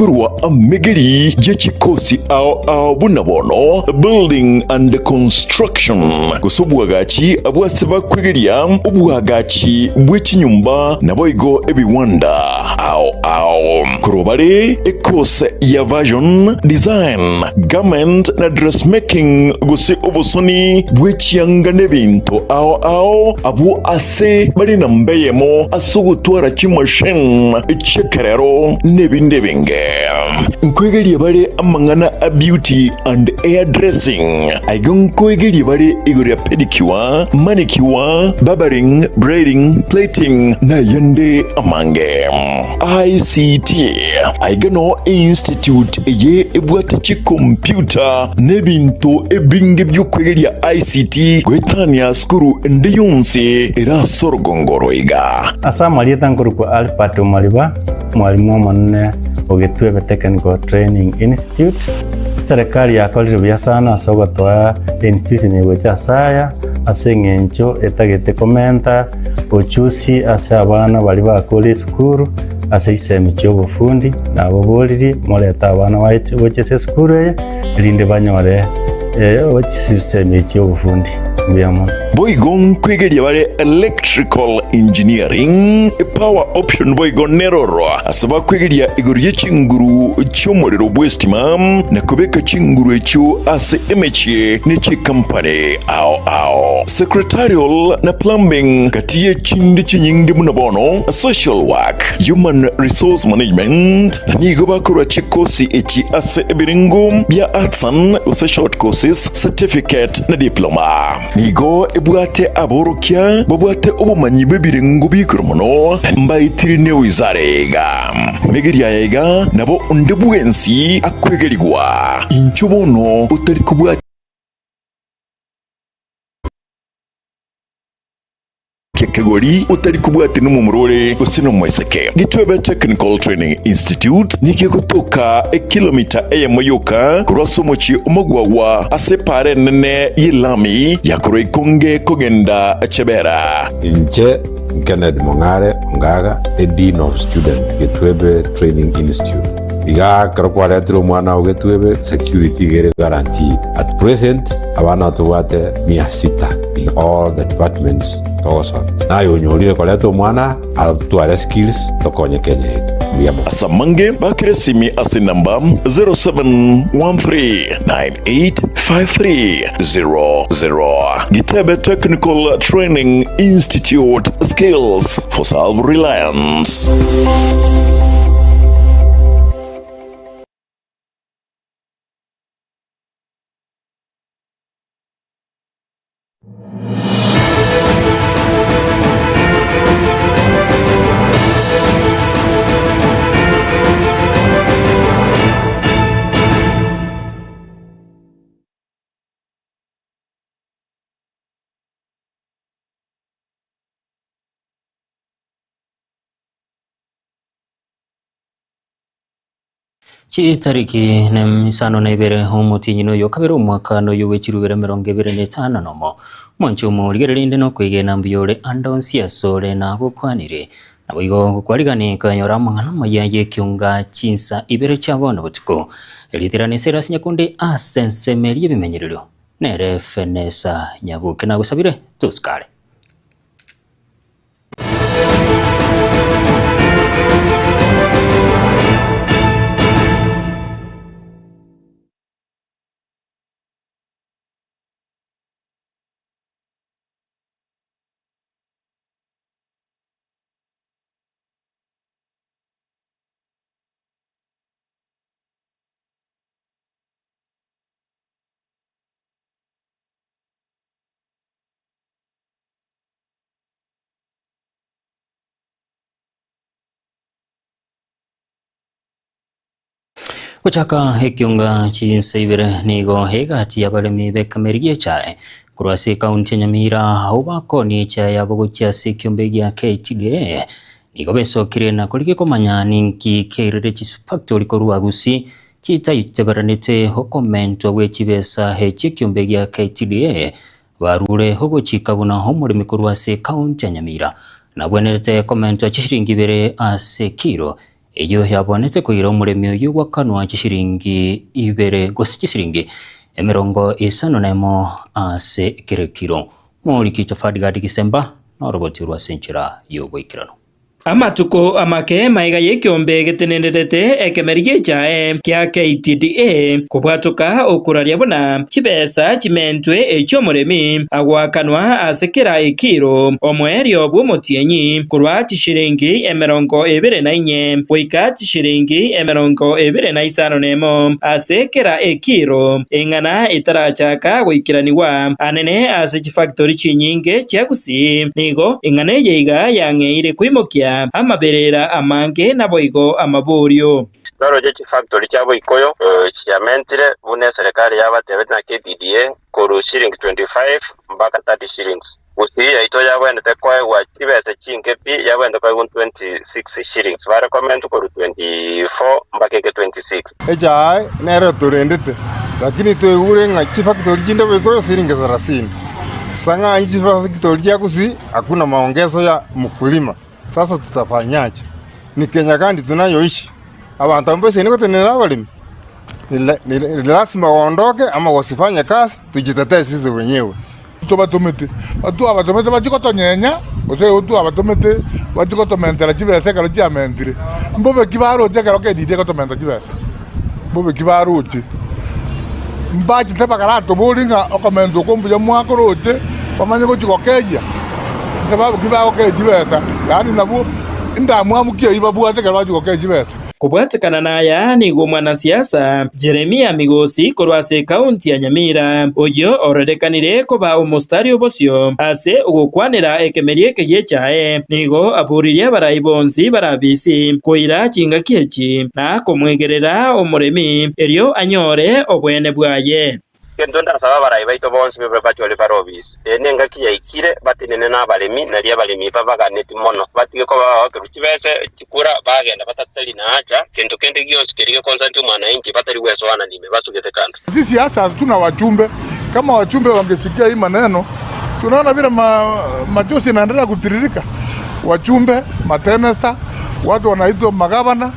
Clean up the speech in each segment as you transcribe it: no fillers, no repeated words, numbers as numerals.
Korwa amegeri ye chikosi ao ao buna bono Building and Construction, gose obwagachi bw'ase bakwegeria obwagachi bwe chinyomba naboigo ebiwanda ao ao. Korwa bare ekose ya Fashion Design, Garment na Dressmaking gose obosoni bwe chianga nebinto ao ao abwo ase bare namba eyemo ase ogotwara chimachine chi'ekerero nebinde ebinge. Nkoegeria bare amang'ana a beauty and hair dressing. Aiga nkoegeria bare igoro ya pedicure, manicure, barbering, braiding, plaiting na ayande amange. ICT. Aiga noo einstitute eye ebwate chikompyuta na ebinto ebinge bi'okwegeria ICT goetania sukuru ende yonsi ere ase orogongo roiga. Ase amarieta nkorokwa Albert Omariba, omwalimu omonene o Gitwebe Technical Training Institute. Eserekari yakorire buya sana ase ogotoa einstitution eye gocha ase aya, ase eng'encho etagete komenta ochusi ase abana baria bakore esukuru ase chisemi chi'obofundi, naboboririe morete abana baye gocha ase esukuru eye, erinde banyore chisemi chi'obofundi. Mbuya mono. Boigo nkwegeria bare electrical engineering, power option boigo neroro ase bakwegeria igoro ye chinguru chi'omorero bw'estima na kobeka chinguru echio ase emechie ne chikampani ao ao. Secretarial na plumbing gati ye chinde chinyinge buna bono social work, human resource management na nigo bakorwa chikosi echi ase ebirengo bia artisan gose short courses, certificate na diploma. Nigo ebwate aborokia babwate obomanyi bw'ebirengo bi'igoro mono, na mbaetire newizara iga. Megeria aya iga nabo onde bwensi akwegerigwa. Inchuo bono otari kobwatia kegori, otari kobwatia nomomura ore gose nomoiseke. Gitwebe Technical Training Institute nigo egotoka ekilomita eyemo yoka korwa ase omochie omogwagwa ase epaara enene y'elami ya korwa Ikonge kogenda Chebera. Inche Kennedy Mong'are Ongaga, a Dean of Student, Gitwebe Training Institute. Igaa ekero kwaretire omwana oo Gitwebe, security iga ere guaranteed. At present, abana tobwate mia sita in all the departments togosomia. Naye onyorire koreta omwana atware skills tokonye Kenya yaito. Mbuya mono. Ase amange bakire esimi ase enamba 0713985300. Gitebe Technical Training Institute, Skills for Self-Reliance. Chitariki nemisano na ibere omotienyi noyo okabere omwaka noyo bwe chirubere emerongo ebere na etano nomo. Omwancho omorigereria inde nokwegena mbuya ore ande onsi asore nagokwanire. Naboigo gokwarigani konyora amang'ana amaya y'ekionga chinsa ibere chia bono botuko. Eritirani Silas Nyakundi ase ensemo eria y'ebimenyererio nere Fenesa Nyaboke nagosabire tosikare. Gochaka ekionga chinsa ibere nigo egati y'abaremi b'ekameri y'echae korwa ase ekaunti ya Nyamira abwo bakonia echae yabo gochia ase ekiombe gia KTDA nigo besokire na korigia komanya ninki keirire chifactori korwa Gusii chitaiteberanete okomentwa gwe chibesa echi'ekiombe gia KTDA Barure ogochika buna omoremi korwa ase ekaunti ya Nyamira nabwenerete komentwa chishilingi ibere ase ekiro. Eyio yabwanete koira omoremi oyio gwakanwa chishiringi ibere gose chisiringi emerongo isano nemo ase kera ekiro. Moriki Ferdgard Gisemba noroboti rwa ase enchera y'oboikeranu. Amatuko amake maiga y'ekeombe getenenerete ekemeri gi'echae kia KTDA kobwatoka okoraria buna chibesa chimentwe echi'omoremi agoakanwa ase kera ekiro omoerio bw'omotienyi korwa chishilingi 24 goika chishilingi 25 ase kera ekiro, eng'ana etarachaka goikeranigwa anene ase chifactori chinyinge chia Gusii. Nigo eng'ana eye iga yang'eire koimokia amaberera amange naboigo amaborio. Naroche chifactori chia Boikoyo chiamentire buna eserekari yabatebete na KTDA korwa shilingi 25 mpaka 30 shillings. Gusii yaito yabwenerete koegwa chibesa chinke pi, yabwenerete koegwa 26 shillings, bare komentwa korwa 24 mpaka eke 26. Echae nero etorendete, lakini twaigure ng'a chifactori chinde boigo siringi sarasini. Sang'anyi chifactori chia Gusii hakuna maongezo ya mkulima, sasa tutafanyaje? Ni Kenya gani tunayoishi? Abanto abwo mbaisane gotenenera abaremi? Ni lazima waondoke ama wasifanye kazi tujitetee sisi wenyewe. Tobatomete, twabatomete bachie gotonyenya, gose igo twabatomete bachie gotomentera chibesa ekero chiamentire. Mbobe ki baroche ekero KDD egotomenta chibesa? Mbobe ki baroche? Mbachete bakaratoborie ng'a okomenta oko mbuya mwakoroche, bamanye gochia gokeyia? Sababu ki bagokeyia chibesa? Yaani nabwo endamwamu ki eyio babwate ekero bachia gokeyia chibesa? Kobwatekana naya nigo omwanasiasa Jeremia Migosi korwa ase ekaunti ya Nyamira, oyio ororekanire koba omositari obosio ase ogokwanera ekemeri eke gi'echae, nigo aboririe abarai bonsi barabisi koira chingaki echi na komwegerera omoremi erio anyore obwene bwaye. Gento ndasabe abarai baito bonsi bachore bare obisi, eye nengaki yaikire batenene nabaremi, nario abaremi babaganeti mono, batige koba bagoakerwa chibese chikura, bagenda batatari naacha gento kende gionsi keria gekonsantie omwananchi, batari gwesoanania ime, basugete kando. Sisi hasa hatuna wachumbe, kama wachumbe wangesikia hii maneno, si unaona vile ma, machozi inaendelea kutiririka. Wachumbe, matenesa, watu wanaitwa magavana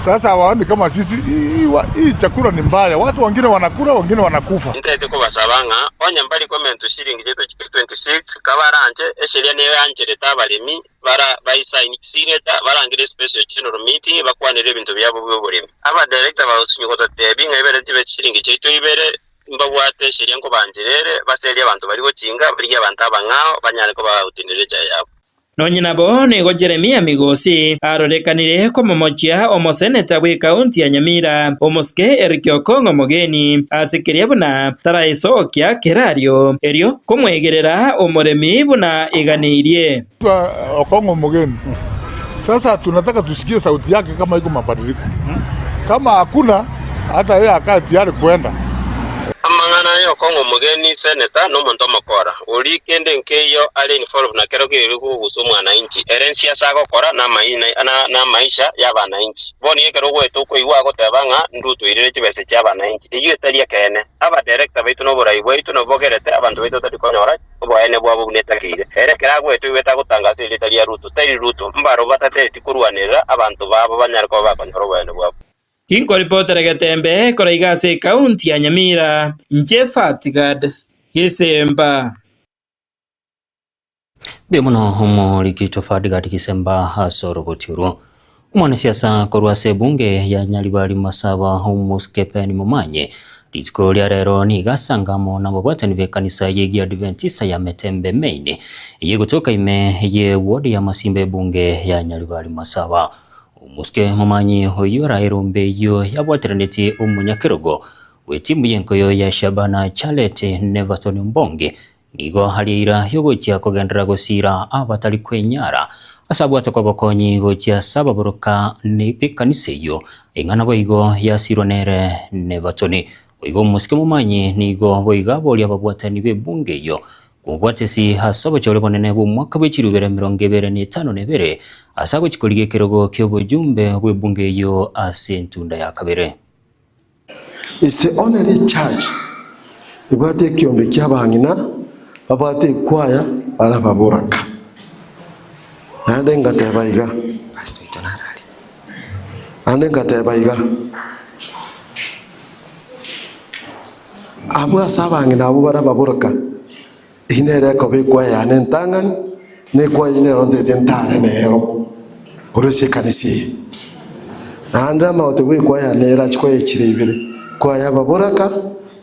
Sasa hawaoni kama sisi hii, hii chakula ni mbaya, watu wengine wanakula, wengine wanakufa. Ntaete kobasaba ng'a onye mbari komentwa eshiringi chiaito chike 26, kabaranche esheria niyo yancherete abaremi bara baisaini signature barangere especial general meeting bakwanere ebinto biabo bioboremi. Abadirector bagosinywa gototebia ng'a ibere chibe chishiringi chiaito ibere, mbabwate esheria nkobanchera ere, baserie abanto baria gochinga, barigie abanto abang'ao banyare koba bagotenenera echae yabo. Nonye nabo nigo Jeremia Migosi arorekanire komomochia omoseneta bw'ekaunti ya Nyamira, omosike Eric Okong'o Mogeni, ase keria buna taraisokia kerario erio komwegerera omoremi buna eganeirie. Okong'o Mogeni, Sasa tunataka tusikie sauti yake kama iko mabadiliko, kama hakuna hata yeye akae tayari kuenda. Amang'ana aya Okong'o Omogeni, Senator, nomonto omokora. Oria kende nkeiyo are involved na kero keria kogusa omwanainchi. Ere nsiasa agokora namaisha yabanainchi. Bono ekero ogoeta okoigwa agoteba ng'a ndutoirere chibesa chiabanainchi. Eyio etari ekeene. Aba director baito noborai bwaito nabwo bogerete abanto baito tari konyora oboene bwabo buna etakeire. Ere ekero agoeta oigwete agotangasa erieta ria Ruto. Tari Ruto. Mbarobwo batatereti korwanerera abanto babo banyare koba bakonyora oboene bwabo. Tinkoripotera getembe koraiga ase ekaunti ya Nyamira, inche Fatgad Gisemba. Mbuya mono omoriki Ferdgad Gisemba ase oroboti orwo. Omwanasiasa korwa ase ebunge ya Nyaribari Masaba Omosike Pen Momanyi rituko ria rero nigo asanga amo nababwatani b'ekanisa y'Egiadventista ya Metembe Main eye gotoka ime ye ward ya Masimba ebunge ya Nyaribari Masaba. Omosike momanyi oyio oraerombe eyio yabwateranetie omonyakerogo bw'etimu y'enkoyo ya Shabana Charlotte Neverton Mbonge nigo aria eira y'ogochia kogenderera gosiira abatari kwenyara ase abwate kw'obokonyi gochia ase ababoroka b'ekanisa eyio eng'ana boigo yasirwa nere Neverton. Boigo omosike momanyi nigo boigo aboria ababwatani b'ebunge eyio Kobwatesi ase obochore bonene bw'omwaka bwe chirubere 2052 ase agochia korigia ekerogo ki'obojumbe bw'ebunge eyio ase entunda ya kabere. It's the only church ebwate ekiombe kia abang'ina babwate ekwaya bare ababoraka. Naende ngateba iga, Naende ngateba iga, Abwo ase abang'ina abwo bare ababoroka, eyio nere ekoba ekwaya yane entang'ani, na ekwaya eyio nero ntete ntare nero korwa ase ekanisa eye. Naende amagote bw'ekwaya yane erache koyechire ibere, ekwaya y'ababoraka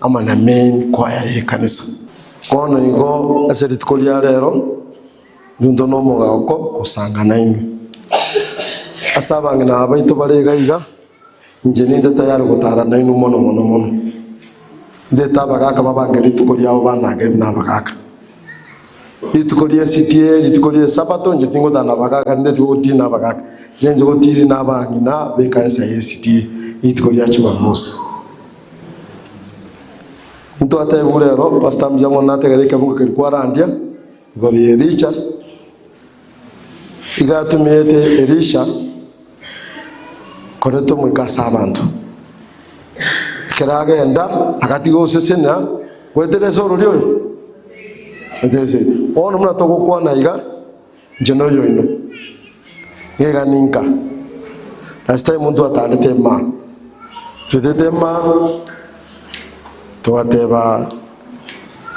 amo na main kwaya y'ekanisa. Bono igo ase rituko ria rero, Intwe nomogoko gosangana inwe. Ase abang'ina aba baito bare iga iga, inche ninde tayari gotara nainwe mono mono mono. Ndete abagaaka babange rituko riabo banangere buna abagaaka. Rituko rie CPA, rituko rie Esabato, inche tingotara na abagaaka, tindeti gotiri na abagaaka. Inche inche gotiri na abang'ina b'ekanisa ya CDA rituko ria Jumamosi. Ntwatebigwe rero, Pastor mbuya mono nategerera ekebugo keria kwarandia. Igoro y'Elisha, iga atumiete Elisha koreta omoika ase abanto. Ekero agenda agatiga gosesenia goetera ase orori oyo, goetera ase bono buna togokwana iga, inche na oyoino, niga ninka. Last time ntwatarete emaa, twetete emaa togateba.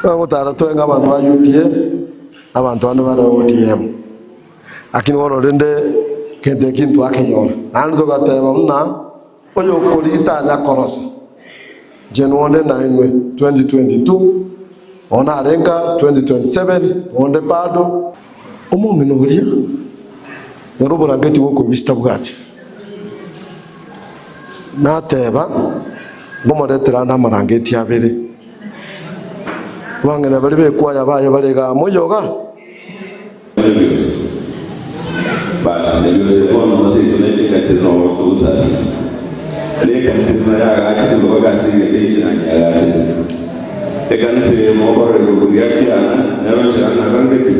Twagotara twenga abanto ba UDA na abanto bande bare ODM. Lakini bono rende gento eki ntwakenyora. Naende togateba buna oyokorigia tanya korosa. Inche nonde nainwe 2022, bono nare nka 2027 nonde bado. Omong'ina oria nere oborangeti bw'okoebisa tabwati. Nateba, Nkomoretera ande amarangeti abere. Abang'ina baria b'ekwaya baye bare iga amo yoga. Basi Nyabiosi bono moseito ne chikanisa nobo togosasima. Ne ekanisa buna yagachire igo bagase egento enchera yagachire. Ekanisa eye mokorora igoro ria kiana nero nchera nabangete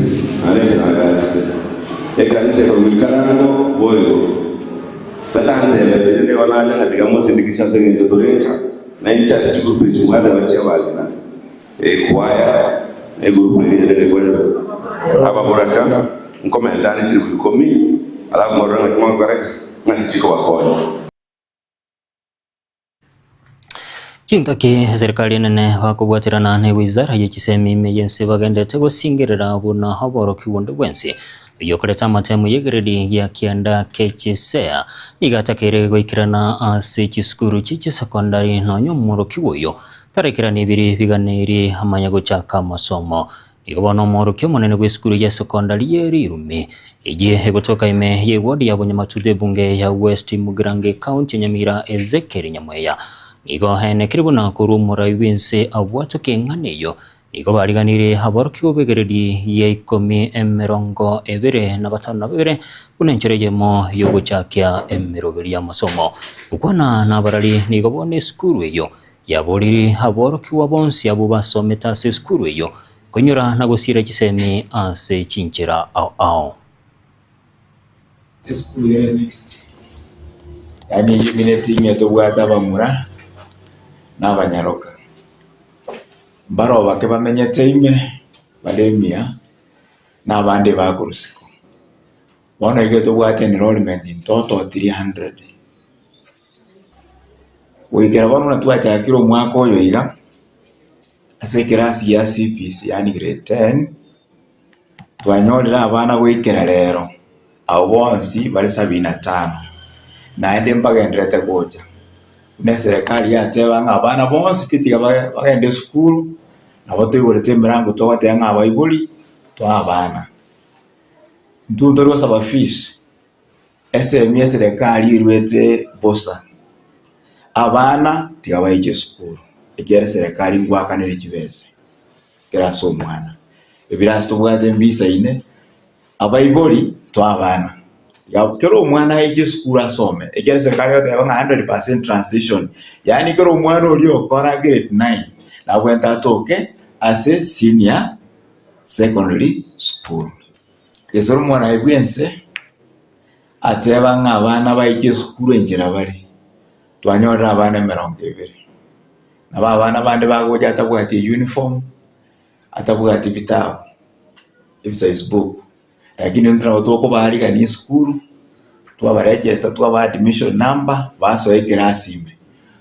naende enchera agachete. Ekanisa ekorokwa ikarango boigo. Tata antebetie nigo nacha ng'a tiga mosindikishe ase engencho tore nka, na inche ase chigroup echi mwateba chi'abang'ina, ekwaya, na egroup eria ende nekwaya ababoraka, nkomenta ande chilifu ikomi, alafu morore ng'aki mogokora ki, ng'aki chikobakonya. Chingaki eserikari enene bakobwaterana ne wizara ye chisemi ime y'ense bagenderete gosingerera buna oborokia bonde bwensi oyio okoreta amatemu y'egredi ya kianda KJSEA nigo atakeire goikerana ase chisukuru chie chisecondary nonya omworokigwa oyo taraikerania ebiri biganeiri amanye gochaka amasomo. Nigo bono omworokia omonene bw'esukuru ya sekondari ye Rirumi, eyio egotoka ime y'eward ya Bonyamatutu ebunge ya West Mugirango ekaunti ya Nyamira Ezekiel Nyamweya nigo aenekire buna korwa omorai bw'ense abwatoke eng'ana eyio nigo bariganirie aborokigwa b'egredi ya ikomi emerongo ebere na batano na babere buna enchera eyemo y'ogochakia emeroberi y'amasomo. Gokwana nabarari nigo bono esukuru eyio Yaborire aborokigwa bonsi abwo basomete ase esukuru eyio konyora na gosiira chisemi ase chinchera ao ao. Esukuru ere mixed, yaani eyio emineti ng'a tobwate abamura na abanyaroka. Mbaro bake bamenyete ime, bare emiya, na abande bakorwa isiko. Bono iga tobwate enrollment in total 300. Goikera bono buna twachakire omwaka oyo iga, ase ekerasi gia CBC yaani grade ten, twanyorire abana goikera rero, abwo bonsi bare sabini na tano, naende mbagendererete gocha. Buna eserekari yateba ng'a abana bonsi pi tiga bagende esukuru, nabo toigorete emirango togoteba ng'a abaibori, toe abana. Intwe ntori gosaba fees. Esemi y'eserekari eruete bosa, abana tiga baiche esukuru, ekiagera eserekari ngoakanere chibesa ekero ase omwana. Ebirasi tobwate mbisaine, abaibori toe abana, tiga kera omwana aiche esukuru asome, ekiagera eserekari egoteba ng'a hundred percent transition, yaani kera omwana oria okora grade nine, nabwenerete atoke ase senior secondary school. Gesora omorai bw'ense ateba ng'a abana baike esukuru enchera bare, twanyorire abana emerongo ebere. Nabo abana bande bagocha atabwati euniform, atabwati bitabu, exercise book, lakini intwe nabo tokobaarigania esukuru. Twabaregesta twabaa admission number basoa ekerasi ime.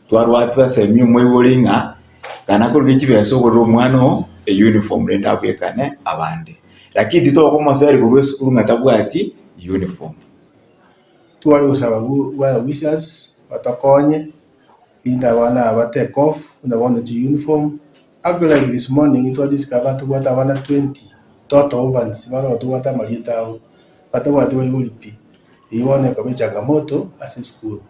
Twarwa twasemia omoibori ng'a kana korigia chibesa ogorere omwana oo euniform rende abwekane abande. Lakini titokomoseri korwa esukuru ng'a tabwati uniform. Tware gosaba well wishers batokonye erinde abana aba ba take off buna bono chiuniform. Actually like this morning twadiscover tobwate abana 20 total orphans baroo tobwate amarieta abo batabwati baibori pi. Eyio bono ekoba echangamoto ase esukuru.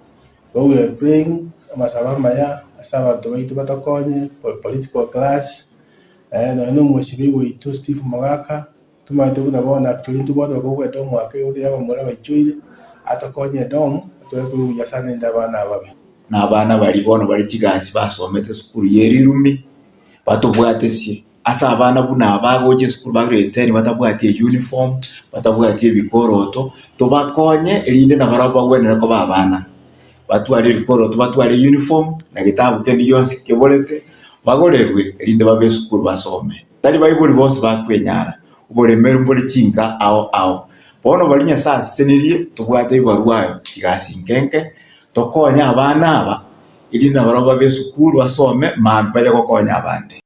Igo we are praying amasabo amaya ase abanto baito batokonye, political class, nonye na omwesibigwa oito Steve Mogaka. Tomaete buna bono actually ntobwate okobua edomu ake igoro ya abamura baichoire, atokonye edomu, atoe koigwa buya sana rende abana ababe. Na abana baria bono bare chigasi basomete esukuru ye rirumi, batobwatesie ase abana buna aba bagocha esukuru ba grade ten batabwati euniform, batabwati ebikoroto, tobakonye erinde nabarabwo bagwenerete koba abana. Batware ebikoroto, batware euniform, na getabu kende gionsi keborete, bagorerwe erinde babe esukuru basome. Tari baibori bonsi bakwenyara, oboremeru mbore chinka ao ao. Bono baria Nyasae asesenirie, tobwate ebibarua ayo chigasi inke inke, tokonye abana aba, erinde nabarabwo babe esukuru basome, mambia bache gokonya abande.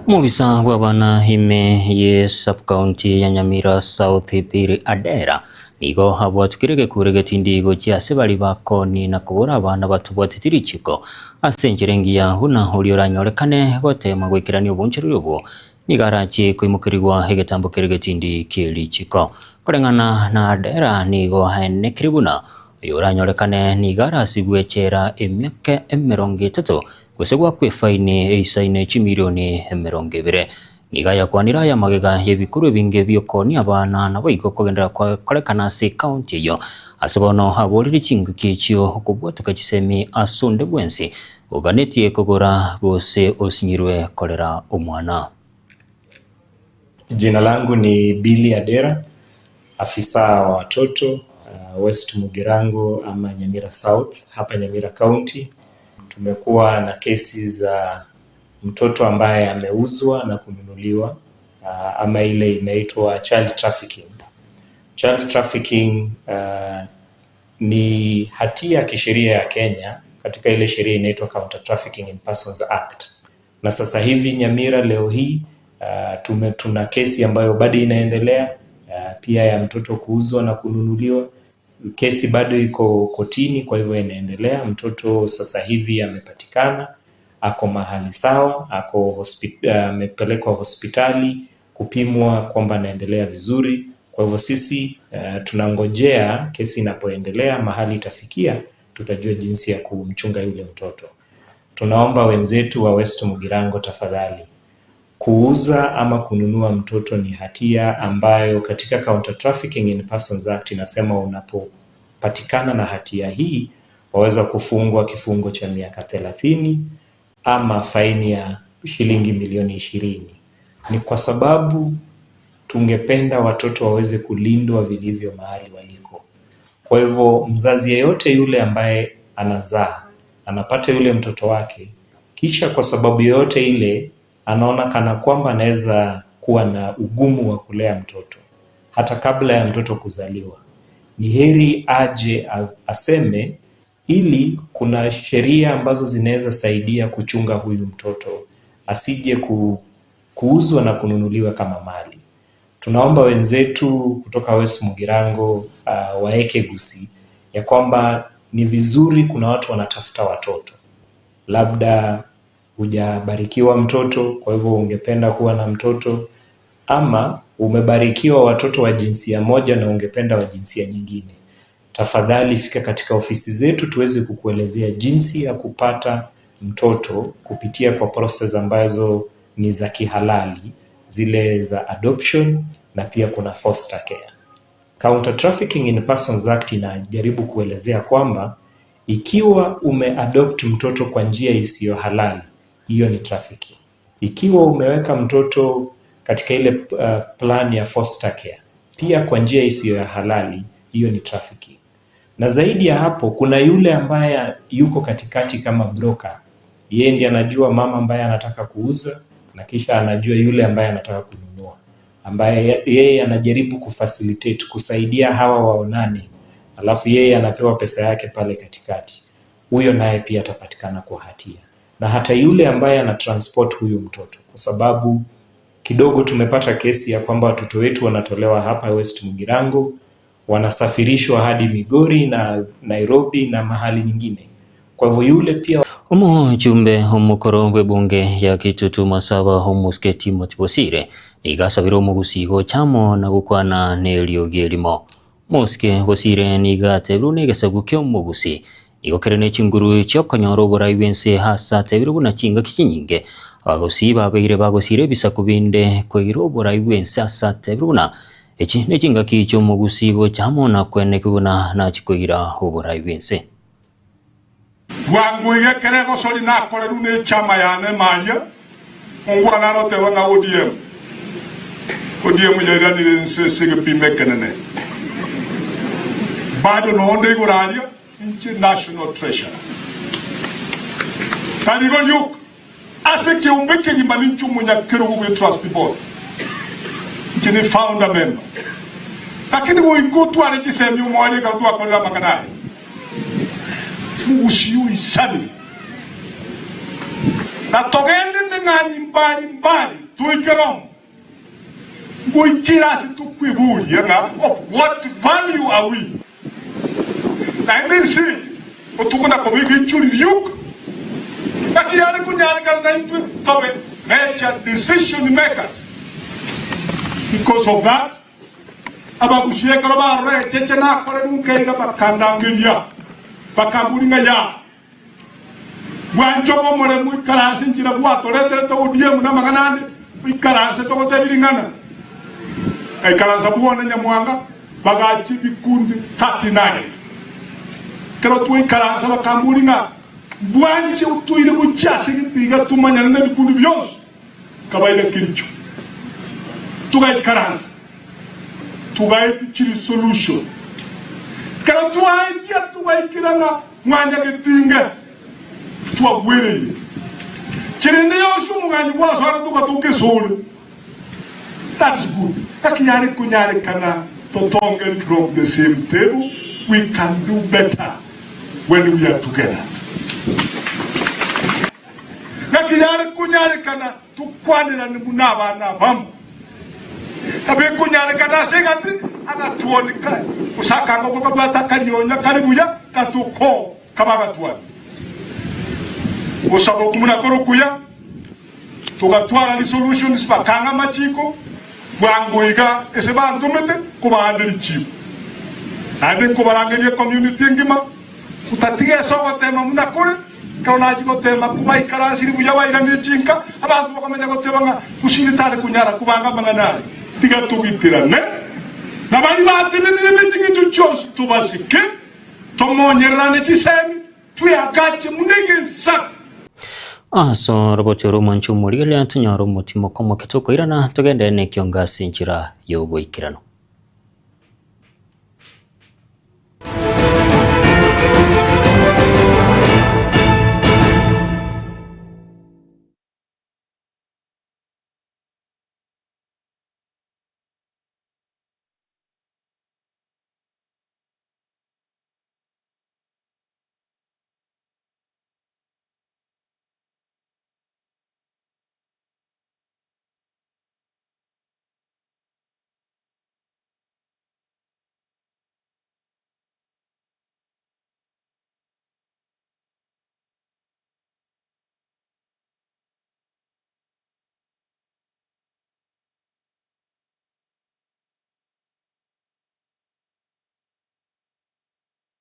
Omobisa bw'abana ime ye sub-county ya Nyamira South Billy Adera nigo abwatukire egekure getindi gochia ase baria bakoni na kogora abana batobwateti richiko ase enchera engiya buna oria oranyorekane goteema goikerania obonchoreri obwo nigo arachie koimokerigwa egetambo keria getindi kie richiko. Koreng'ana na Adera nigo aenekire buna oyo oranyorekane nigo arasibwe echela emiaka emerongo etato gose goakwa efaini eisaine chimilioni emerongo ebere. Nigo ayakwanire aya magega y'ebikuru ebinge bi'okoonia abana naboigo kogenderera korekana ase ekaunti eyio. Ase bono aborire chingaki echio okobwatoka chisemi ase onde bwensi oganetie kogora gose osinyirwe korera omwana. Jina langu ni Billy Adera, afisa wa watoto West Mugirango ama Nyamira South hapa Nyamira County. Tumekuwa na kesi za mtoto ambaye ameuzwa na kununuliwa uh, ama ile inaitwa child trafficking. Child trafficking uh, ni hatia kisheria ya Kenya katika ile sheria inaitwa Counter Trafficking in Persons Act. Na sasa hivi Nyamira leo hii uh, tume, tuna kesi ambayo bado inaendelea uh, pia ya mtoto kuuzwa na kununuliwa. Kesi bado iko kotini, kwa hivyo inaendelea. Mtoto sasa hivi amepatikana, ako mahali sawa, ako amepelekwa hospitali kupimwa kwamba anaendelea vizuri. Kwa hivyo sisi uh, tunangojea kesi inapoendelea mahali itafikia, tutajua jinsi ya kumchunga yule mtoto. Tunaomba wenzetu wa West Mugirango tafadhali, kuuza ama kununua mtoto ni hatia ambayo katika Counter Trafficking in Persons Act inasema unapopatikana na hatia hii waweza kufungwa kifungo cha miaka thelathini ama faini ya shilingi milioni ishirini. Ni kwa sababu tungependa watoto waweze kulindwa vilivyo mahali waliko. Kwa hivyo mzazi yeyote yule ambaye anazaa anapata yule mtoto wake, kisha kwa sababu yoyote ile anaona kana kwamba anaweza kuwa na ugumu wa kulea mtoto hata kabla ya mtoto kuzaliwa, ni heri aje aseme, ili kuna sheria ambazo zinaweza saidia kuchunga huyu mtoto asije ku, kuuzwa na kununuliwa kama mali. Tunaomba wenzetu kutoka West Mugirango uh, waeke gusi ya kwamba ni vizuri, kuna watu wanatafuta watoto, labda hujabarikiwa mtoto, kwa hivyo ungependa kuwa na mtoto, ama umebarikiwa watoto wa jinsia moja na ungependa wa jinsia nyingine. Tafadhali fika katika ofisi zetu tuweze kukuelezea jinsi ya kupata mtoto kupitia kwa process ambazo ni za kihalali, zile za adoption na pia kuna foster care. Counter Trafficking in Persons Act inajaribu kuelezea kwamba ikiwa umeadopt mtoto kwa njia isiyo halali, hiyo ni trafficking. Ikiwa umeweka mtoto katika ile uh, plan ya foster care pia kwa njia isiyo ya halali, hiyo ni trafficking. Na zaidi ya hapo, kuna yule ambaye yuko katikati kama broker. Yeye ndiye anajua mama ambaye anataka kuuza na kisha anajua yule ambaye anataka kununua. ambaye yeye anajaribu kufacilitate kusaidia hawa waonane, alafu yeye anapewa pesa yake pale katikati, huyo naye pia atapatikana kwa hatia, na hata yule ambaye ana transport huyu mtoto, kwa sababu kidogo tumepata kesi ya kwamba watoto wetu wanatolewa hapa West Mugirango wanasafirishwa hadi Migori na Nairobi na mahali nyingine. Kwa hivyo yule pia Omochumbe omokoro bw'ebunge ya Kitutu Masaba Omoske Timothy Bosire nigo asabire omogusii gocha amo na gokwana neriogi erimo. Omosike Bosire nigo atebirwe buna egesaku kia omogusii nigo kere ne chinguru chiokonyora oborai bw'ense ase atebirwe buna chingaki chinyinge abagusii babeire bagosira ebisaku binde koira oborai bw'ense ase atebirwe buna Echi nechingaki chi'omogusii gocha amo na kweneki buna nachie koira oborai bw'ense. Bwango iga ekero egosori nakorerwe nechama yane Maria, mongwana aroteba ng'a ODM, ODM yairanire inse ase egepimo ekenene. Bado noonde igoro aria, inche national treasurer. Tari igo rioka, Ase ekeombe ekegima ninche omonyakerogo bwe trustee board, inche ne founder member. Lakini goika otware chisemi omoerio ekero twakorire amang'ana aya. Mogusii oisanire. Na togende neng'anyi mbari mbari toike Roma. Ngoikere ase tokweboria ng'a of what value are we? Naende ense eye otuko na koba egechori rioka, naki yare konyarekana naintwe tobe major decision makers. Because of that, abagusia ekero barora echeche nakorerwe nkaiga bakandangeria, bakamboria ng'a yaa, Bwancho bw'omoremu ikaranse enchera gwatoreterete ODM na amang'ana ande, oikaranse togotebi ring'ana. Ngaikaransa bwone nyamwanga, bagachia ebikundi 39. Ekero twaikaransa bakamboria ng'a bwanche otoire gochia ase egete iga tomanyane nebikundi bionsi, nkabaira Kericho. Togaikaransa, togaetia chiresolution. Ekero twaetia togaikera ng'a Mwanyagetinge twagwereire, chirende yonsi omong'anyi bwasoare togatoka esore. That is good. Gaki yare konyarekana totongeri from the same table, we can do better when we are together. Gaki yare konyarekana tokwanerane buna abana abamo. Nabo ekonyarekana ase egati agatuoni kaye, gose akangoko kabwate akarionya kare buya gatuko kaba agatuoni. Gosaba okwo buna kore okuya, togatwara resolutions bakang'a amachiko bwango iga ase bantomete kobaande richiiko. Naende nkobarangeria ecommunity engima Gotatiga ase ogoteema buna kore, ekero nachia goteema kobaikaransire buya bairanire chinka, abanto bakamanya goteba ng'a Gusii tari konyara kobanga amang'ana aya. Tiga togitirane na baria batenenire be ching'encho chionsi, tobasike, tomonyererane chisemi, tweagache buna egesaku. Ase oroboti ore omwancho omorigereria tonyore omotimoko omoke tokoirana, togende nekiongo ase enchera y'oboikeranu.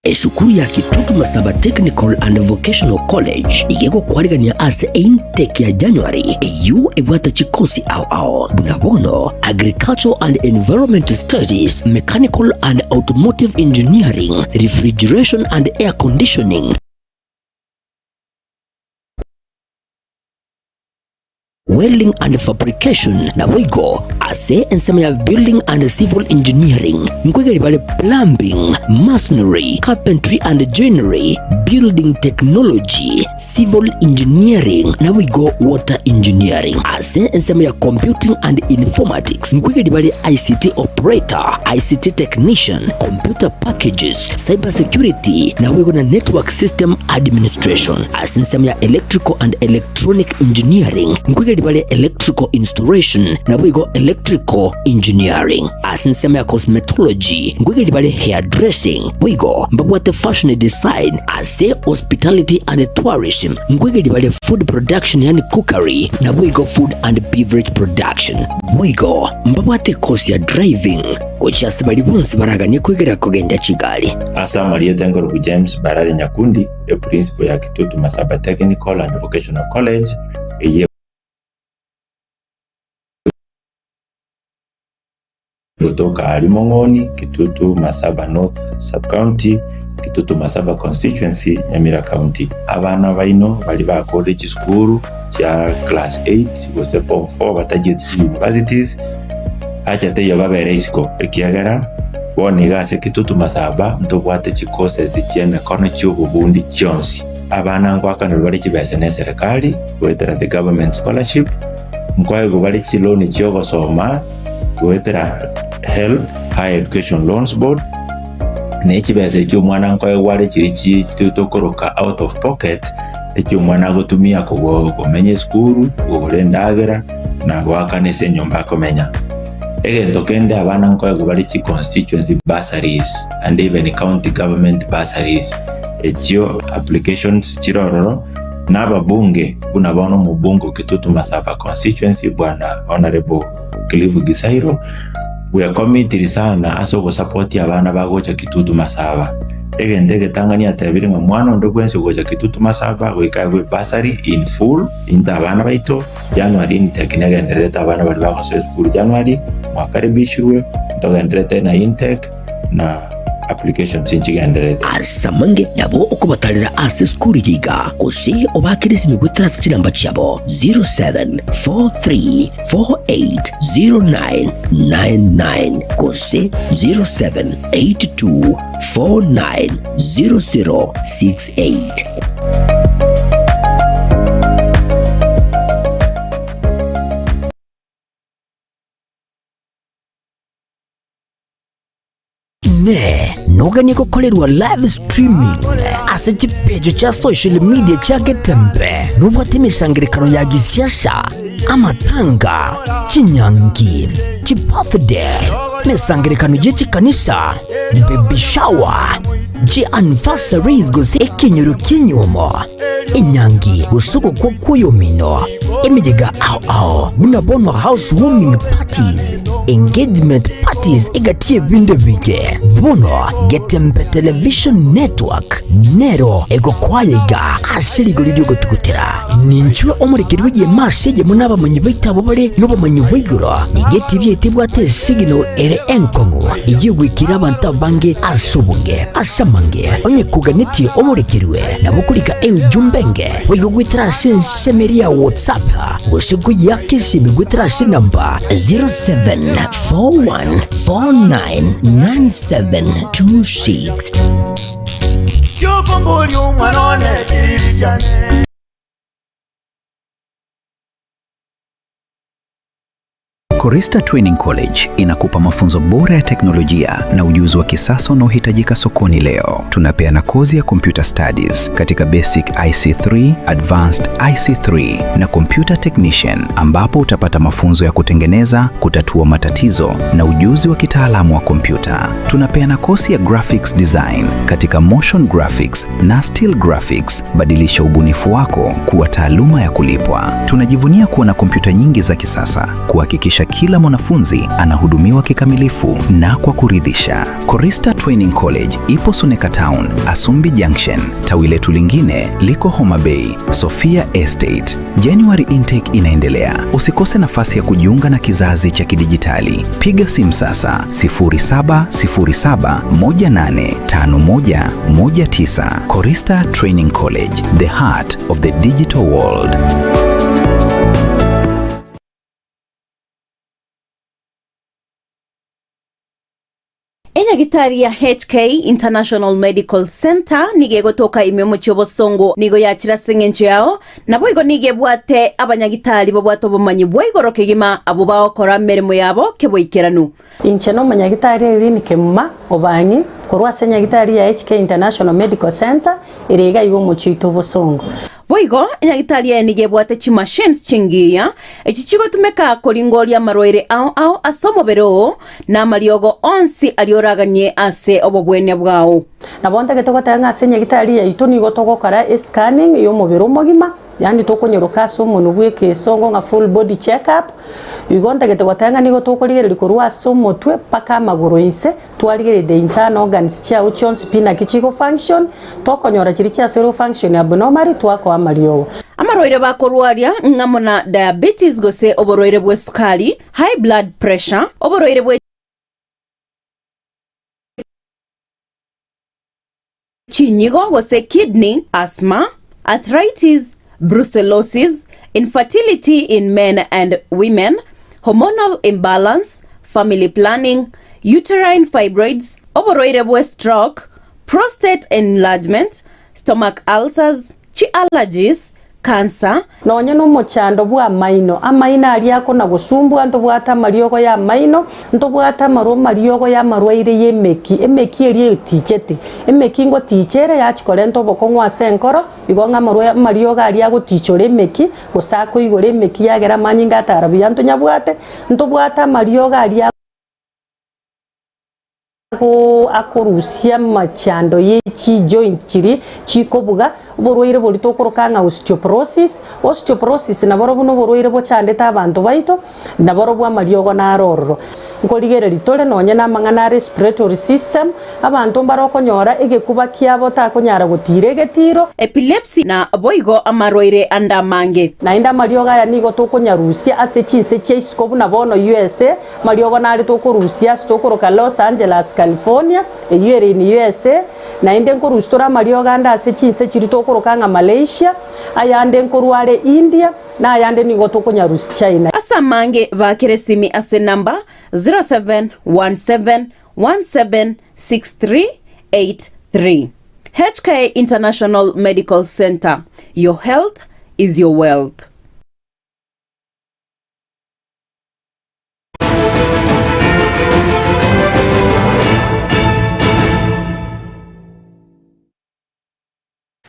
Esukuru ya Kitutu Masaba Technical and Vocational College iga egokwarigania ase eintake ya January eyio ebwate chikosi ao ao buna bono Agricultural and Environment Studies, Mechanical and Automotive Engineering, Refrigeration and Air Conditioning, Welding and Fabrication, naboigo ase ensemo ya Building and Civil Engineering nkoigeria bare Plumbing, Masonry, Carpentry and Joinery, Building Technology. civil engineering naboigo water engineering. Ase ensemo ya computing and informatics nkoigeria bare ICT operator, ICT technician, computer packages, cyber security naboigo na network system administration. Ase ensemo ya electrical and electronic engineering nkoigeria bare electrical installation naboigo electrical engineering. Ase ensemo ya cosmetology nkoigeria bare hairdressing boigo mbabwate fashion design. Ase hospitality and tourism nkoigeria bare food production yaani cookery naboigo food and beverage production. Boigo mbabwate ekosi ya driving gochia ase baria bonsi baraganie koigera kogendia chigari. Ase amarieta nkorokwa James Barare Nyakundi, eprinciple ya Kitutu Masaba Technical and Vocational College, eyio egotoka aria Mong'oni, Kitutu Masaba North Sub-County, Kitutu Masaba Constituency, Nyamira County. Abana baino baria bakorire chisukuru chia class 8 gose form 4 batachieti chi universities, acha teiyo babere isiko ekiagera bono iga ase Kitutu Masaba ntobwate chicourses chi'emekono chi'obobundi chionsi. Abana ngoakanerwa bare chibesa n'eserekari goetera the government scholarship, nkoegwa bare chiloni chi'ogosoma goetera HELB, Higher Education Loans Board, ne chibesa echio omwana nkoegwa are chiria chi tokoroka out of pocket, echio omwana agotumia kogo komenya esukuru, kogora endagera, na goakana ase enyomba akomenya. Egento kende abana nkoegwa bare chi constituency bursaries and even county government bursaries, echio applications chire ororo, na ababunge buna bono omobunge o Kitutu Masaba constituency bwana Honourable Cliff Gisairo, bwekomitiri sana ase ogosapotia abana bagocha Kitutu Masaba. Egento egetang'ani atebire ng'a mwana onde bwensi ogocha Kitutu Masaba goika aegwe bursary in full into abana baito, January intake negendererete abana baria bagosoa esukuru January, mwakaribishirwe, ntogendererete na intake na applications nchigendererete. Ase amange nabo okobatarera ase esukuru eye iga, gose obaakere esimi goetera ase chinamba chiabo 0743480999 gose 0782490068. Inee! Noganie gokorerwa live streaming ase chipeji chia social media chia Getembe? Nobwate emesangererekano ya gisiasa, amatanga, chinyangi, chibirthday, emesangererekano ye chikanisa, baby shower, chianniversaries gose ekenyoro ki'enyiomo, enyangi gose ogokwa kw'oyomino, emeyega ao ao buna bono house warming parties, engagement parties egati y'ebinto ebinge. Bono Getembe Television Network nero egokwaya iga ase rigori ri'ogotugutera. Ninchwe omorekeri bw'egeema ase eyemo n'abamanyi baito abwo bare nobomanyi bwa igoro. Nigo etibi yaito ebwate esignal ere enkong'u eyio egoikera abanto abange ase obonge. Ase amange, onye koganetie omorekerwe, nabo okorika eujumbe enge boigo goetera ase ensemo eria ya WhatsApp gose koyiaka esimi goetera ase enamba 0741499726. Korista Training College inakupa mafunzo bora ya teknolojia na ujuzi wa kisasa unaohitajika sokoni leo. Tunapeana kozi ya Computer Studies katika Basic IC3, Advanced IC3 na Computer Technician ambapo utapata mafunzo ya kutengeneza, kutatua matatizo na ujuzi wa kitaalamu wa kompyuta. Tunapeana kozi ya Graphics Design katika Motion Graphics na Still Graphics. Badilisha ubunifu wako kuwa taaluma ya kulipwa. Tunajivunia kuwa na kompyuta nyingi za kisasa kuhakikisha kila mwanafunzi anahudumiwa kikamilifu na kwa kuridhisha. Korista Training College ipo Suneka Town, Asumbi Junction. Tawi letu lingine liko Homa Bay, Sofia Estate. January intake inaendelea. Usikose nafasi ya kujiunga na kizazi cha kidijitali. Piga simu sasa 0707185119. Korista Training College, the heart of the digital world. Enye Enyagitari ya HK International Medical Centre nigo egotoka ime omochie obosongo nigo yachire ase engencho yao, naboigo nigo ebwate abanyagitari babwate obomanyi bwa igoro kegima abwo bagokora emeremo yabo keboikeranu. Inche nomonyagitari Irene Kemuma Obang'i korwa ase enyagitari ya HK International Medical Centre ere iga iga omochie oito obosongo. Boigo, enyagitari eye nigo ebwate chimachines chingiya, echi chigotumeka koringoria amarwaire ao ao ase omobere oo, na amariogo onsi aria oraganie ase obobwenia bwao. Nabo ntagete goteba ng'a ase enyagitari yaito nigo togokora escanning y'omobere omogima, yaani tokonyoroka ase omonwe bw'ekesongo ng'a full body check up, igo ntagete goteba ng'a nigo tokorigereria korwa ase omotwe mpaka amagoro inse, Twarigereria the internal organs chiao chionsi pi naki chigo function, tokonyora chiria chiasoire go function abnormally twakoa amariogo. Amarwaire bakorwaria ng'amo na diabetes gose oborwaire bw'esukari, high blood pressure, oborwaire bwe chinyigo gose kidney, asthma, arthritis, brucellosis, infertility in men and women, hormonal imbalance, family planning, uterine fibroids, oborwaire bwe stroke, prostate enlargement, stomach ulcers, chi-allergies, cancer, Nonye nomochando bw'amaino, amaino aria akona-gosumbua, ntobwate amariogo y'amaino, ntobwate amarwa amariogo y'amarwaire y'emeki, emeki eria etichete. Emeki ngoticha ere yachia korenta obokong'u ase enkoro, igo ng'a amarwa amariogo aria agotichora emeki, gose akoigora emeki yagera amanyinga atara buya ntonyabwate, ntobwate amariogo aria. Akorusia amachando ye chijoint chiria chikobuga, oborwaire boria tokoroka ng'a osteoporosis. Osteoporosis naborobwo noborwaire bochandete abanto baito, naborobwo amariogo naro ororo. Nkorigereria tore nonye namang'ana a respiratory system, abanto mbare okonyora egekuba kiabo takonyara gotiira egetiro. Epilepsy na boigo amarwaire ande amange. Naende amariogo aya nigo tokonyarusia ase chinse chia isiko buna bono USA, Amariogo nare tokorusia ase tokoroka Los Angeles, California, eyio ere in USA, naende nkorusia tore amariogo ande ase chinse chiria tokoroka ng'a Malaysia, ayande nkorwa are India, na ayande nigo tokonyarusia China. Ase amange baakere esimi ase enamba 0717176383. HK International Medical Centre, your health is your wealth.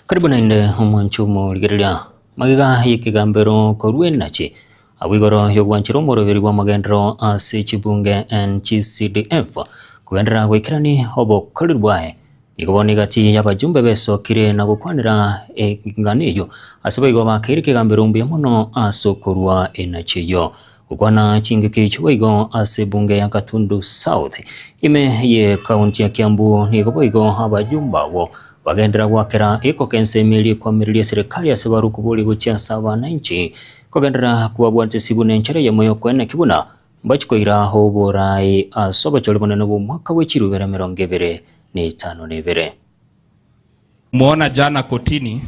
Karibu naende omwanchi omorigereria magega y'ekegambero korwa enachi abwo igoro y'ogwanchera omoroberi bw'amagenderero ase chibunge NGCDF kogenderera goikerani obokoreri bwaye. Nigo bono egati y'abajumbe besokire na gokwanera eng'ana eyio, ase boigo bakeire ekegambero mbuya mono ase okorua enachi eyio. Gokwana chingaki echio boigo ase ebunge ya Gatundu South ime ye county ya Kiambu nigo boigo abajumbe abwo bagenderera goakera ekoka ensemo eria ekwamireria eserekari ase barukuboria gochia ase abananchi kogenderera kobabwatisia buna enchera eyemo y'okoeneki buna Mbachie koira oboraai ase obochori bonene bw'omwaka bwe chirubera 25. Muona jana kotini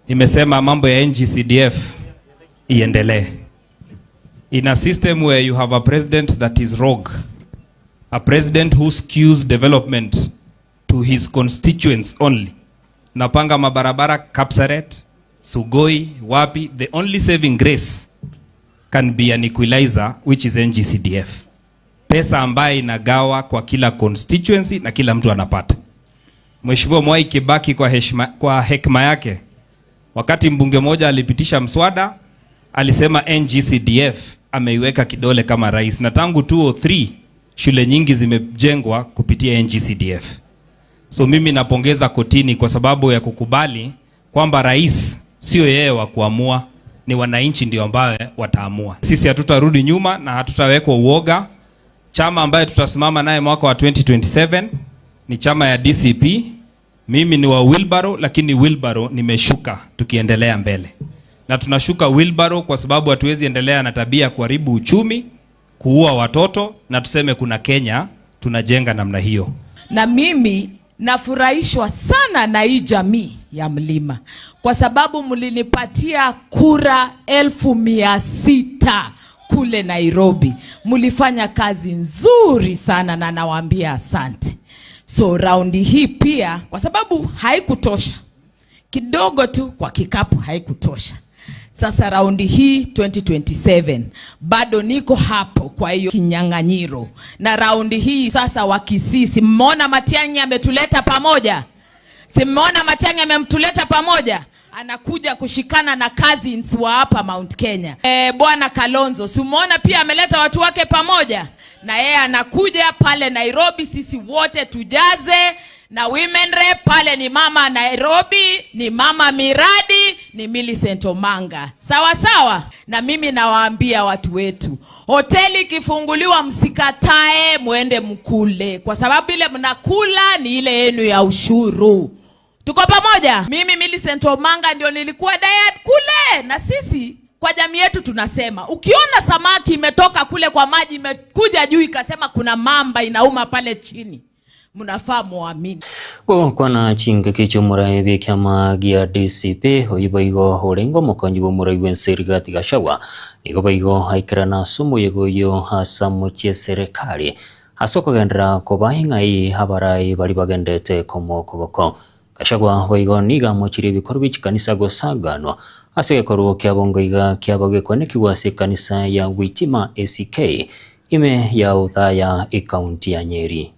imesema mambo ya NGCDF iendelee. In a system where you have a president that is rogue, a president who skews development to his constituents only. Napanga mabarabara Kapsaret, Sugoi, wapi, the only saving grace can be an equalizer which is NGCDF. Pesa ambayo inagawa kwa kila constituency na kila mtu anapata. Mheshimiwa Mwai Kibaki kwa heshima, kwa hekima yake wakati mbunge mmoja alipitisha mswada alisema NGCDF ameiweka kidole kama rais, na tangu 2003 shule nyingi zimejengwa kupitia NGCDF. So mimi napongeza kotini kwa sababu ya kukubali kwamba rais sio yeye wa kuamua, ni wananchi ndio ambao wataamua. Sisi hatutarudi nyuma na hatutawekwa uoga. Chama ambaye tutasimama naye mwaka wa 2027 ni chama ya DCP. Mimi ni wa wheelbarrow, lakini wheelbarrow nimeshuka tukiendelea mbele, na tunashuka wheelbarrow kwa sababu hatuwezi endelea na tabia ya kuharibu uchumi, kuua watoto na tuseme kuna Kenya tunajenga namna hiyo. Na mimi nafurahishwa sana na hii jamii ya mlima kwa sababu mlinipatia kura 600,000 kule Nairobi. Mlifanya kazi nzuri sana na nawaambia asante. So raundi hii pia, kwa sababu haikutosha kidogo tu kwa kikapu haikutosha. Sasa raundi hii 2027 bado niko hapo, kwa hiyo kinyang'anyiro. Na raundi hii sasa, Wakisii, si mmeona Matiang'i ametuleta pamoja? Si mmeona Matiang'i amemtuleta pamoja? Anakuja kushikana na cousins wa hapa Mount Kenya. E, Bwana Kalonzo, si umeona pia ameleta watu wake pamoja, na yeye anakuja pale Nairobi, sisi wote tujaze na women rep pale ni mama Nairobi, ni mama miradi, ni Millicent Omanga. Sawa sawa. Na mimi nawaambia watu wetu, hoteli ikifunguliwa msikatae, muende mkule, kwa sababu ile mnakula ni ile yenu ya ushuru. Tuko pamoja? Mimi Millicent Omanga ndio nilikuwa diet kule, na sisi kwa jamii yetu tunasema ukiona samaki imetoka kule kwa maji imekuja juu ikasema kuna mamba inauma pale chini, mnafaa muamini. Gokwana chingaki chi'omorai bw'ekiama gia DCP oyo boigo orenge omokonyi bwa omorai bw'ense Rigathi Gachagua nigo boigo aikerana ase omoyega oyo ase amochie eserekari ase okogenderera koba eng'ai abarai baria bagendete komoa okoboko. Gachagua boigo nigo amochirie ebikorwa bie chikanisa gosaganwa ase egekorwa kia bongo iga kiaba gekwanekigwa ase ekanisa ya Witima ACK ime ya Othaya ekaunti ya Nyeri.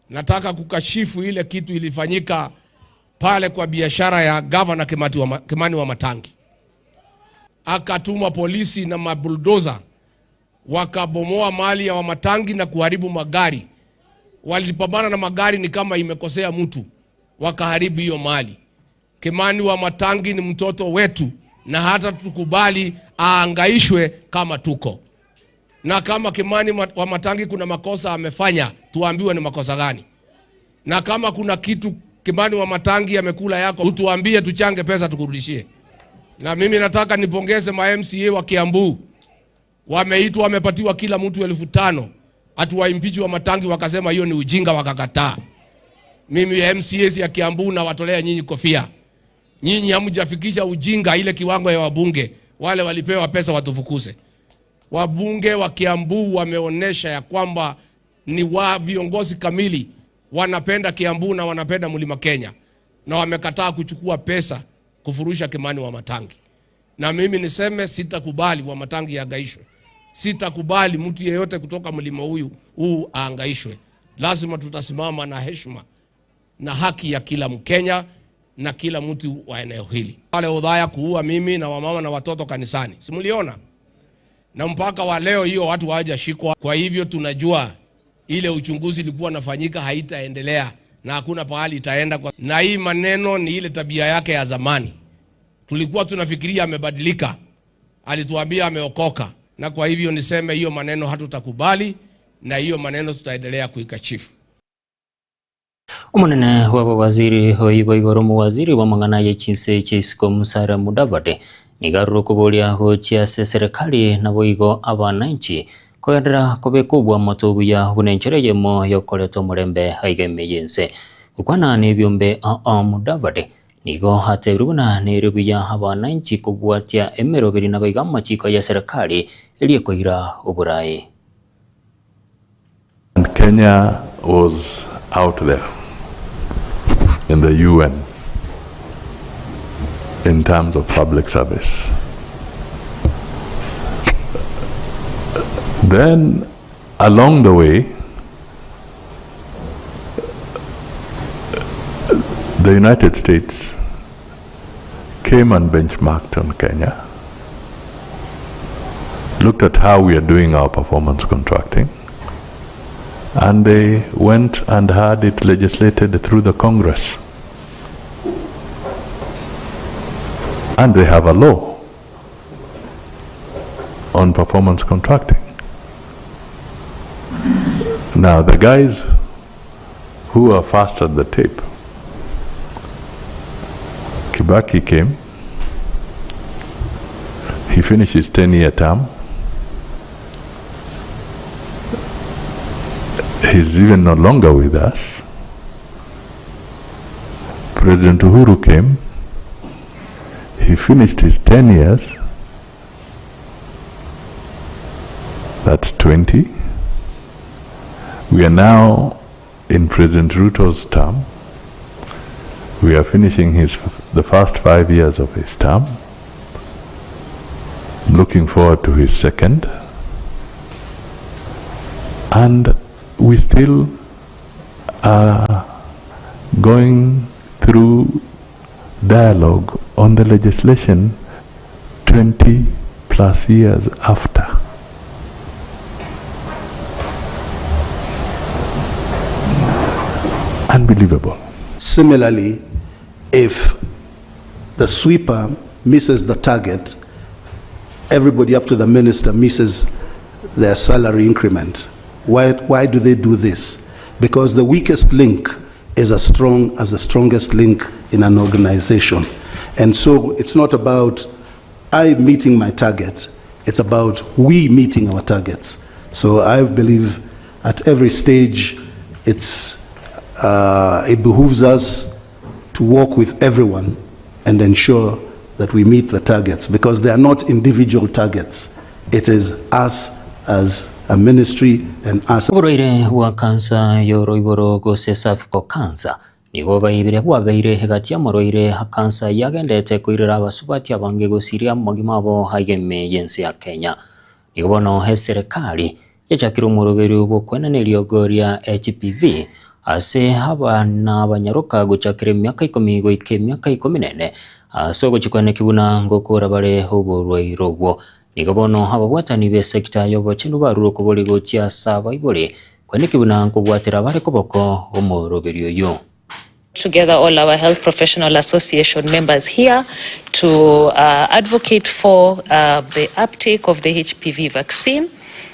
Nataka kukashifu ile kitu ilifanyika pale kwa biashara ya gavana Kimani wa Matangi. Akatuma polisi na mabuldoza wakabomoa mali ya Wamatangi na kuharibu magari. Walipambana na magari ni kama imekosea mtu, wakaharibu hiyo mali. Kimani wa Matangi ni mtoto wetu na hata tukubali aangaishwe kama tuko na kama Kimani wa Matangi kuna makosa amefanya, tuambiwe ni makosa gani. Na kama kuna kitu Kimani wa Matangi amekula yako, utuambie, tuchange pesa tukurudishie. Na mimi nataka nipongeze ma MCA wa Kiambu, wameitwa wamepatiwa kila mtu 5,000 atuwaimpichi wa Matangi, wakasema hiyo ni ujinga, wakakataa. Mimi MCAs ya Kiambu nawatolea nyinyi kofia. Nyinyi hamjafikisha ujinga ile kiwango ya wabunge wale walipewa pesa watufukuze. Wabunge wa Kiambu wameonesha ya kwamba ni wa viongozi kamili, wanapenda Kiambu na wanapenda Mlima Kenya, na wamekataa kuchukua pesa kufurusha Kimani wa Matangi. Na mimi niseme sitakubali wa Matangi yaangaishwe, sitakubali mtu yeyote kutoka mlima huyu huu aangaishwe. Lazima tutasimama na heshima na haki ya kila Mkenya na kila mtu wa eneo hili. Wale udhaya kuua mimi na wamama na watoto kanisani, simuliona? Na mpaka wa leo hiyo watu hawajashikwa. Kwa hivyo tunajua ile uchunguzi ilikuwa nafanyika haitaendelea na hakuna pahali itaenda kwa... na hii maneno ni ile tabia yake ya zamani. Tulikuwa tunafikiria amebadilika, alituambia ameokoka, na kwa hivyo niseme hiyo maneno hatutakubali, na hiyo maneno tutaendelea kuikashifu. Omonene bw'abawaziri oibo igoro omowaziri bw'amang'ana ya chinse chia isiko Musalia Mudavadi nigo arure okoboria gochia ase eserekari naboigo abananchi kogenderera kobeka obwamato obuya buna enchera eyemo yokoreta omorembe aiga ime ya ense. Gokwana na ebiombe aa Mudavadi nigo atebire buna nere buya abananchi kobwatia emeroberi nabaiga amachiko ya serikali eria ekoira oborai. And Kenya was out there in the UN in terms of public service. Then, along the way, the United States came and benchmarked on Kenya, looked at how we are doing our performance contracting, and they went and had it legislated through the Congress. And they have a law on performance contracting. Now, the guys who are fast at the tape, Kibaki came, he finished his 10-year term. He's even no longer with us. President Uhuru came, he finished his 10 years. That's 20. We are now in President Ruto's term. We are finishing his, the first 5 years of his term. Looking forward to his second. And we still are going through dialogue on the legislation 20 plus years after. Unbelievable. Similarly, if the sweeper misses the target, everybody up to the minister misses their salary increment. Why do they do this? Because the weakest link is as strong as the strongest link in an organization. And so it's not about I meeting my target, it's about we meeting our targets. So I believe at every stage it behooves us to work with everyone and ensure that we meet the targets, because they are not individual targets. It is us as a ministry and us. Oborwaire bwa kansa y'oroiboro gose cervical cancer nigo baibire bwabeire egati y'amarwaire a kansa yagendete koirera abasubati abange gosiria amagima abo aigeme y'ense ya Kenya. Nigo bono eserikali yachakire omoroberi bw'okwenana eriogo ria HPV ase abana abanyaroka gochakera emiaka 10 goika emiaka 14 ase ogochikwaneki buna ngokora bare oborwaire obwo. Nigo bono ababwatani b'esekta y'obochenu barure okobori gochia ase abaibori kweneki buna nkobwatera bare koboko omoroberi oyo. Together all our health professional association members here to advocate for the uptake of the HPV vaccine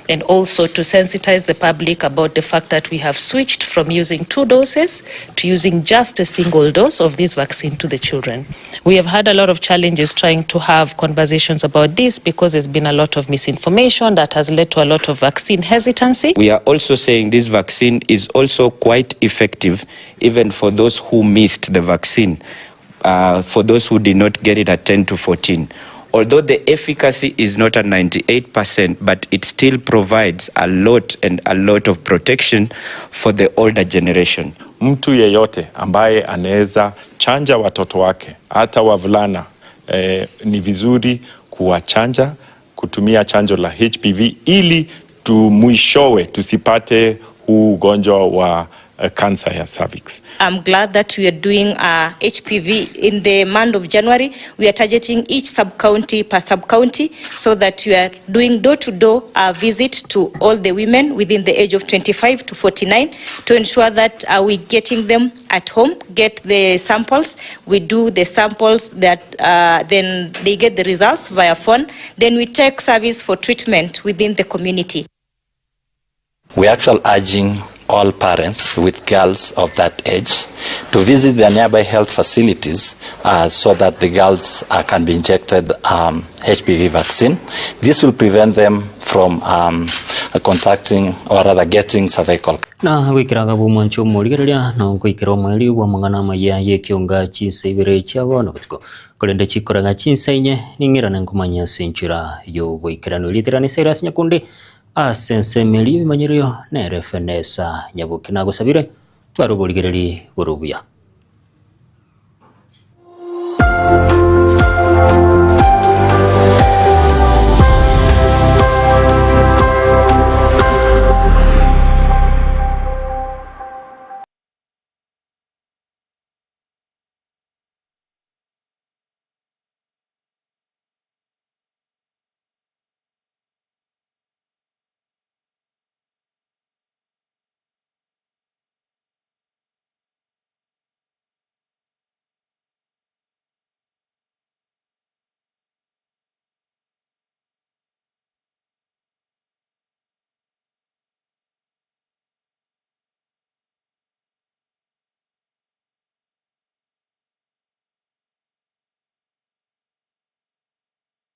and also to sensitize the public about the fact that we have switched from using 2 doses to using just a single dose of this vaccine to the children. We have had a lot of challenges trying to have conversations about this because there's been a lot of misinformation that has led to a lot of vaccine hesitancy. We are also saying this vaccine is also quite effective even for those who missed the vaccine, for those who did not get it at 10 to 14. Although the efficacy is not at 98%, but it still provides a lot and a lot of protection for the older generation. Mtu yeyote ambaye anaweza chanja watoto wake, hata wavulana, ni vizuri kuwachanja kutumia chanjo la HPV ili tumwishowe tusipate huu ugonjwa wa cancer ya cervix. I'm glad that we are doing HPV in the month of January. We are targeting each sub-county per sub-county so that we are doing door-to-door visit to all the women within the age of 25 to 49 to ensure that we're getting them at home, get the samples. We do the samples that then they get the results via phone. Then we take service for treatment within the community. We are actually urging all parents with girls of that age to visit their nearby health facilities so that the girls can be injected HPV vaccine. This will prevent them from contacting or rather getting cervical. Na gwikiraga bumwancho omorigereria na nkoikira omweri bwa mang'ana amaya y'ekionga chinsa ibere chiabo na botuko korende chikoraga chinsa inye ning'irane nkomanya ase enchera y'oboikeranu ritirani Cyrus Nyakundi ase ensemeri ebimanyerio nere Fenesa Nyaboke nagosabire twaroborigereri borubuya.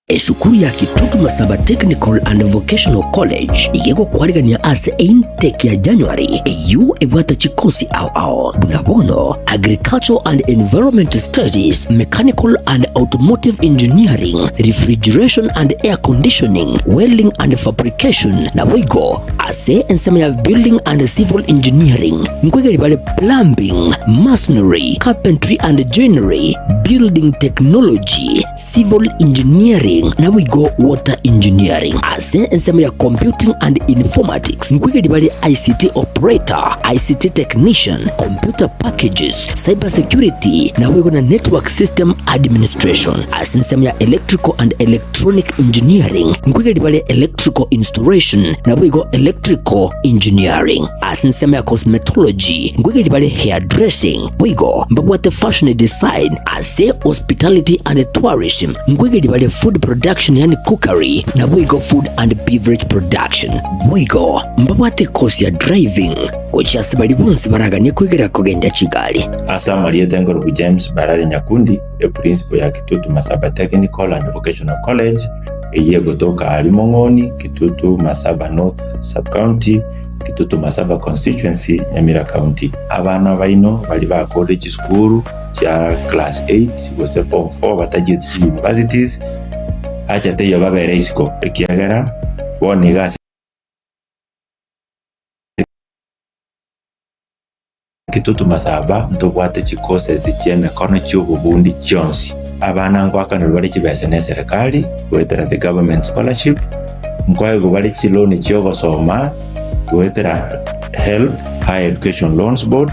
Esukuru ya Kitutu Masaba Technical and Vocational College nigo egokwarigania ase eintake ya January eyio ebwate chikosi ao ao buna bono Agricultural and Environment Studies, Mechanical and Automotive Engineering, Refrigeration and Air Conditioning, Welding and Fabrication naboigo ase ensemo ya Building and Civil Engineering nkoigeri bare Plumbing, Masonry, Carpentry and Joinery, Building Technology, Civil Engineering naboigo Water Engineering. Ase ensemo ya Computing and Informatics nkoigeria bare ICT Operator, ICT Technician, Computer Packages, Cyber Security naboigo na Network System Administration. Ase ensemo ya Electrical and Electronic Engineering nkoigeria bare Electrical Installation naboigo Electrical Engineering. Ase ensemo ya Cosmetology nkoigeria bare Hairdressing boigo mbabwate Fashion Design. Ase Hospitality and Tourism nkoigeria bare Food Production yaani Cookery naboigo Food and Beverage Production. Boigo mbabwate ekosi ya Driving gochia ase baria bonsi baraganie koigera kogendia chigari. Ase amarieta enkorubu James Barare Nyakundi, eprincipo ya Kitutu Masaba Technical and Vocational College, eyio egotoka aria Mong'oni, Kitutu Masaba North Sub-County, Kitutu Masaba Constituency, Nyamira County. Abana baino baria bakorire chisukuru chia class 8 gose form 4 batachieti chi universities, acha teiyo babere isiko, ekiagera bono iga ase Kitutu Masaba ntobwate chicourses chi'emekono chi'obobundi chionsi. Abana ngoakanerwa bare chibesa n'eserekari goetera the government scholarship, nkoegwa bare chiloan chi'ogosoma goetera HELB, Higher Education Loans Board,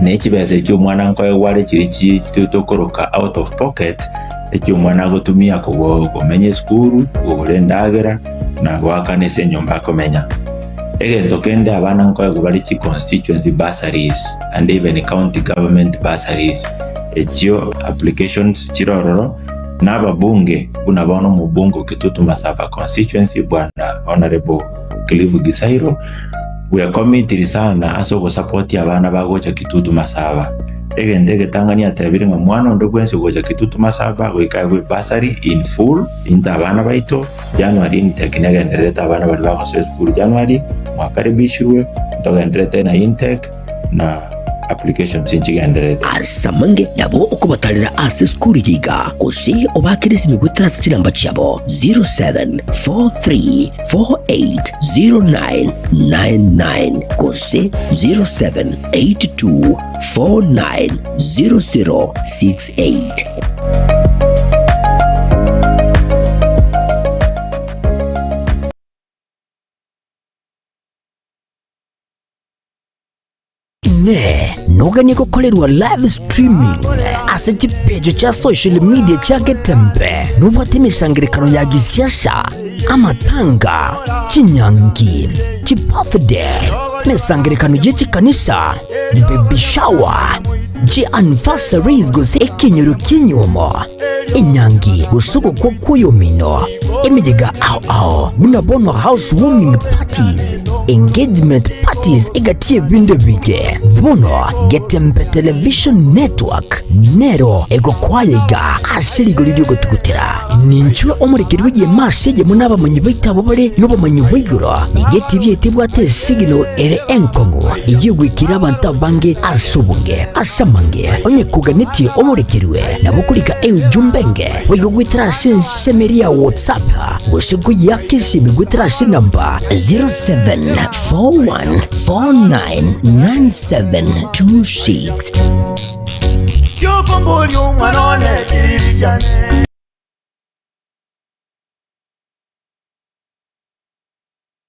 ne chibesa echio omwana nkoegwa are chiria chi tokoroka out of pocket, echio omwana agotumia kogo komenya esukuru, kogora endagera, na goakana ase enyomba akomenya. Egento kende abana nkoegwa bare chi constituency bursaries and even county government bursaries, echio applications chire ororo, na ababunge buna bono omobunge o Kitutu Masaba constituency bwana Honourable Cliff Gisairo, bwekomitiri sana ase ogosapotia abana bagocha Kitutu Masaba. Egento egetang'ani atebire ng'a mwana onde bwensi ogocha Kitutu Masaba goika aegwe bursary in full into abana baito, January intake negendererete abana baria bagosoa esukuru January mwakaribishirwe ntogendererete na intake na applications nchigendererete. Ase amange nabo okobatarera ase esukuru eye iga, gose obaakere esimi goetera ase chinamba chiabo 0743480999 gose 0782490068. Inee! Noganie gokorerwa live streaming ase chipeji chia social media chia Getembe? Nobwate emesangerekano ya gisiasa, amatanga, chinyangi, chibirthday, emesangerekano ye chikanisa, baby shower, chi anniversaries gose ekenyoro ki'enyiomo, enyangi gose ogokwa kw'oyomino, emeyega ao ao buna bono house warming parties, engagement parties egati y'ebinto ebinge. Bono Getembe Television Network nero egokwaya iga ase rigori ri'ogotugutera. Ninchwe omorekeri bw'egeema ase eyemo n'abamanyi baito abwo bare nobomanyi bwa igoro. Nigo etibi yaito ebwate esigino ere enkong'u, eyio egoikera abanto abange ase obonge. Ase amange, onye koganetie omorekerwe, nabo okorika eujumbe enge, boigo goetera ase ensemo eria ya WhatsApp, gose koyeaka esimi goetera ase enamba 0741499726.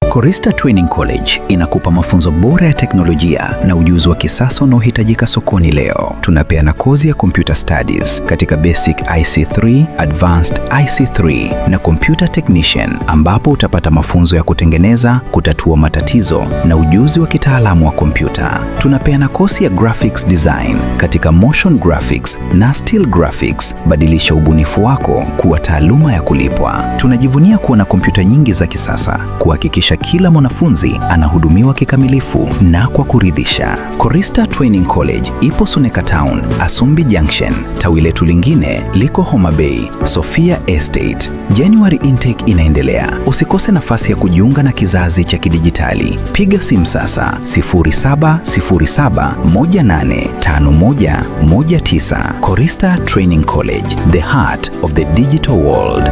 Korista Training College inakupa mafunzo bora ya teknolojia na ujuzi wa kisasa unaohitajika sokoni leo. Tunapeana kozi ya Computer Studies katika Basic IC3, Advanced IC3 na Computer Technician ambapo utapata mafunzo ya kutengeneza, kutatua matatizo na ujuzi wa kitaalamu wa kompyuta. Tunapeana kosi ya Graphics Design katika Motion Graphics na Still Graphics. Badilisha ubunifu wako kuwa taaluma ya kulipwa. Tunajivunia kuwa na kompyuta nyingi za kisasa kuhakikisha kila mwanafunzi anahudumiwa kikamilifu na kwa kuridhisha. Korista Training College ipo Suneka Town, Asumbi Junction. Tawi letu lingine liko Homa Bay, Sofia Estate. January intake inaendelea. Usikose nafasi ya kujiunga na kizazi cha kidijitali. Piga simu sasa 0707185119. Korista Training College, the heart of the digital world.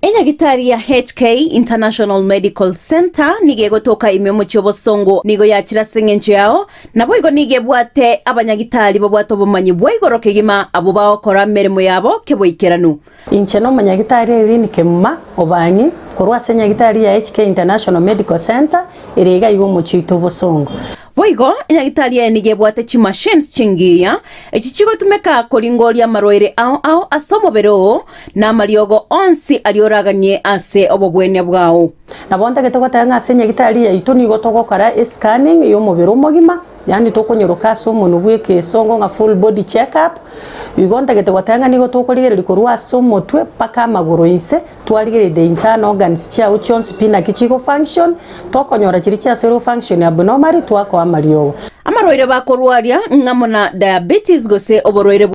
Enyagitari ya HK International Medical Center nigo egotoka ime omochie obosongo nigo yachire ase eng'encho yao naboigo nigo ebwate abanyagitari babwate obomanyi bwa igoro kegima abwo bagokora emeremo yabo keboikeranu. Inche nomonyagitari Irene Kemuma Obang'i korwa ase enyagitari ya HK International Medical Centre ere iga iga omochie oito obosongo. Boigo, enyagitari eye nigo ebwate chimachines chingiya, echi chigotumeka koringoria amarwaire ao ao ase omobere oo, na amariogo onsi aria oraganie ase obobwenia bwao. Nabo ntagete goteba ng'a ase enyagitari yaito nigo togokora escanning y'omobere omogima, yaani tokonyoroka ase omonwe bw'ekesongo ng'a full body check up, igo ntagete goteba ng'a nigo tokorigereria korwa ase omotwe mpaka amagoro inse, Twarigereria the internal organs chiao chionsi pi naki chigo function, tokonyora chiria chiasoire go function abnormally twakoa amariogo. Amarwaire bakorwaria ng'amo na diabetes gose oborwaire.